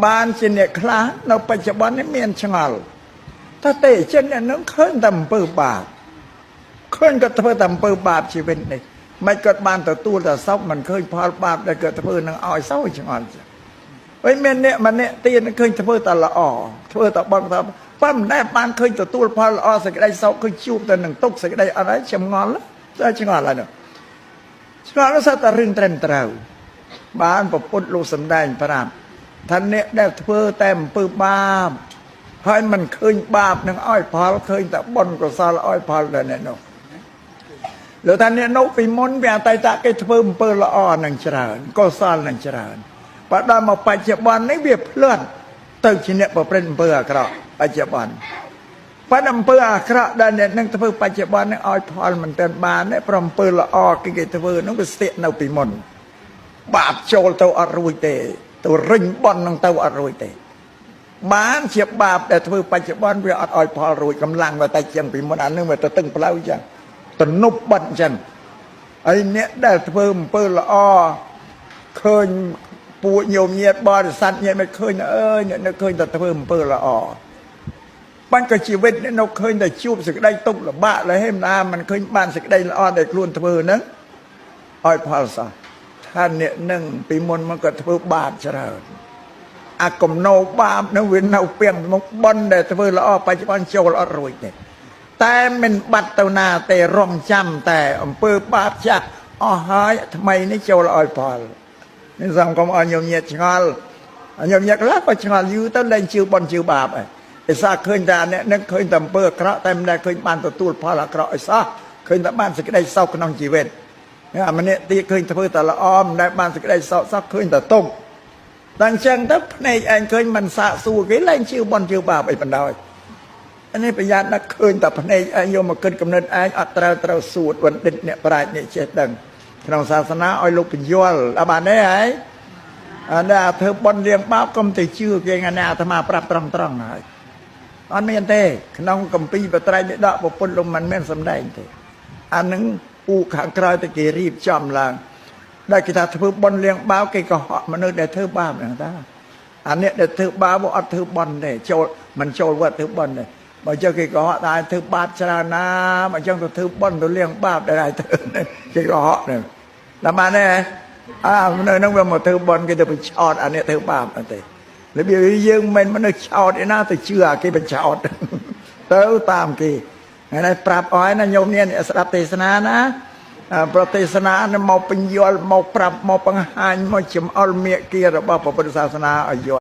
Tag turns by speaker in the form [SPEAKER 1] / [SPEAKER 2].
[SPEAKER 1] បានជាអ្នកខ្លះនៅបច្ចុប្បន្ននេះមានឆ្ងល់ថាទេចិនអ្នកនឹងឃើញតែអំពើបាបឃើញគាត់ធ្វើតែអំពើបាបជីវិតនេះមិនគាត់បានទទួលតែសោកមិនឃើញផលបាបដែលគាត់ធ្វើនឹងឲ្យសោកឆ្ងល់ចឹងហើយមានអ្នកម្នាក់ទៀតឃើញធ្វើតែល្អធ្វើតែបងថាប៉ុន្តែមិនដែលបានឃើញទទួលផលល្អសេចក្តីសោកឃើញជួបតែនឹងទុកសេចក្តីអត់ហើយចម្ងល់តែឆ្ងល់ហើយនោះឆ្ងល់នោះសត្វតែរឿងត្រឹមត្រូវបានប្រពុតលោកសំដែងប្រាប់ថាអ្នកដែលធ្វើតែអំពើបាបហើយមិនឃើញបាបនឹងឲ្យផលឃើញតែបុណ្យកុសលឲ្យផលដល់អ្នកនោះលោកថាអ្នកនោះពីមុនវាអតីតគេធ្វើអំពើល្អនឹងច្រើនកុសលនឹងច្រើនបើដល់មកបច្ចុប្បន្ននេះវាភ្លាត់ទៅជាអ្នកប្រព្រឹត្តអំពើអាក្រក់បច្ចុប្បន្នប៉ុន្តែអំពើអាក្រក់ដែលអ្នកនឹងធ្វើបច្ចុប្បន្ននេះឲ្យផលមិនទាន់បានទេព្រោះអំពើល្អគេធ្វើនោះវាស្ទាក់នៅពីមុនបាបចូលទៅអត់រួចទេទៅរិញបន់នឹងទៅអត់រួចទេបានជាបាបដែលធ្វើបច្ចុប្បន្នវាអត់ឲ្យផលរួចកម្លាំងវាតែជាងពីមុនអានឹងវាទៅតឹងផ្លូវចឹងទំនប់បិទចឹងហើយអ្នកដែលធ្វើអំពើល្អឃើញពួកញោមញាតបរិស័ទញាតមិនឃើញអើយអ្នកនៅឃើញតែធ្វើអំពើល្អបានក៏ជីវិតអ្នកនៅឃើញតែជួបសេចក្តីទុក្ខលំបាកឡើយហេមិនណាមិនឃើញបានសេចក្តីល្អដែលខ្លួនធ្វើហ្នឹងឲ្យផលសោះថាអ្នកនឹងពីមុនមកក៏ធ្វើបាបច្រើនអាកំណោបាបនឹងវានៅពីងមកប៉ុនដែលធ្វើល្អបច្ចុប្បន្នចូលអត់រួចទេតែមិនបាត់ទៅណាទេរងចាំតែអំពើបាបចាស់អស់ហើយថ្មីនេះចូលឲ្យផលនេះសំកុំឲ្យញោមញាតឆ្ងល់ញោមញាតខ្លះក៏ឆ្ងល់យូរទៅលែងជឿប៉ុនជឿបាបហើយឯសាឃើញតែអ្នកនឹងឃើញតែអំពើអាក្រក់តែមិនដែលឃើញបានទទួលផលអាក្រក់អីសោះឃើញតែបានសេចក្តីសោកក្នុងជីវិតអាម្នាក់ទៀតឃើញធ្វើតែល្អមិនដែលបានសេចក្តីសោកសោះឃើញតែទុក្ខតែអញ្ចឹងទៅភ្នែកឯងឃើញមិនសាកសួរគេលែងជឿបន់ជឿបាបអីបណ្ដោយអានេះប្រយ័ត្នណាស់ឃើញតែភ្នែកឯងយកមកគិតកំណត់ឯងអត់ត្រូវត្រូវសួតបណ្ឌិតអ្នកប្រាជ្ញអ្នកចេះដឹងក្នុងសាសនាឲ្យលោកបញ្យល់អត់បានទេហើយអានេះអាធ្វើបន់លៀងបាបកុំទៅជឿគេអានេះអាត្មាប្រាប់ត្រង់ត្រង់ហើយអត់មានទេក្នុងកម្ពីបត្រៃបិដកប្រពន្ធលោកមិនមានសម្ដែងទេអានឹងពូខាងក្រោយទៅគេរៀបចំឡើងដែលគេថាធ្វើបន់លៀងបាបគេក៏ហក់មនុស្សដែលធ្វើបាបហ្នឹងតាអានេះដែលធ្វើបាបអត់ធ្វើបន់ទេចូលមិនចូលវត្តធ្វើបន់ទេបើចឹងគេក៏ហក់ដែរធ្វើបាបច្រើនណាបើចឹងទៅធ្វើបន់ទៅលៀងបាបដែលឲ្យធ្វើគេក៏ហក់ហ្នឹងដល់បានទេអាមនុស្សហ្នឹងវាមកធ្វើបន់គេទៅបញ្ឆោតអានេះធ្វើបាបអត់ទេរបៀបយើងមិនមនុស្សឆោតឯណាទៅជឿអាគេបញ្ឆោតទៅតាមគេថ្ងៃនេះប្រាប់អស់ណាញោមនេះស្ដាប់ទេសនាណាប្រទេសនានឹងមកបញ្យល់មកប្រាប់មកបង្ហាញមកចំអល់មេគារបស់ព្រះពុទ្ធសាសនាឲ្យយល់។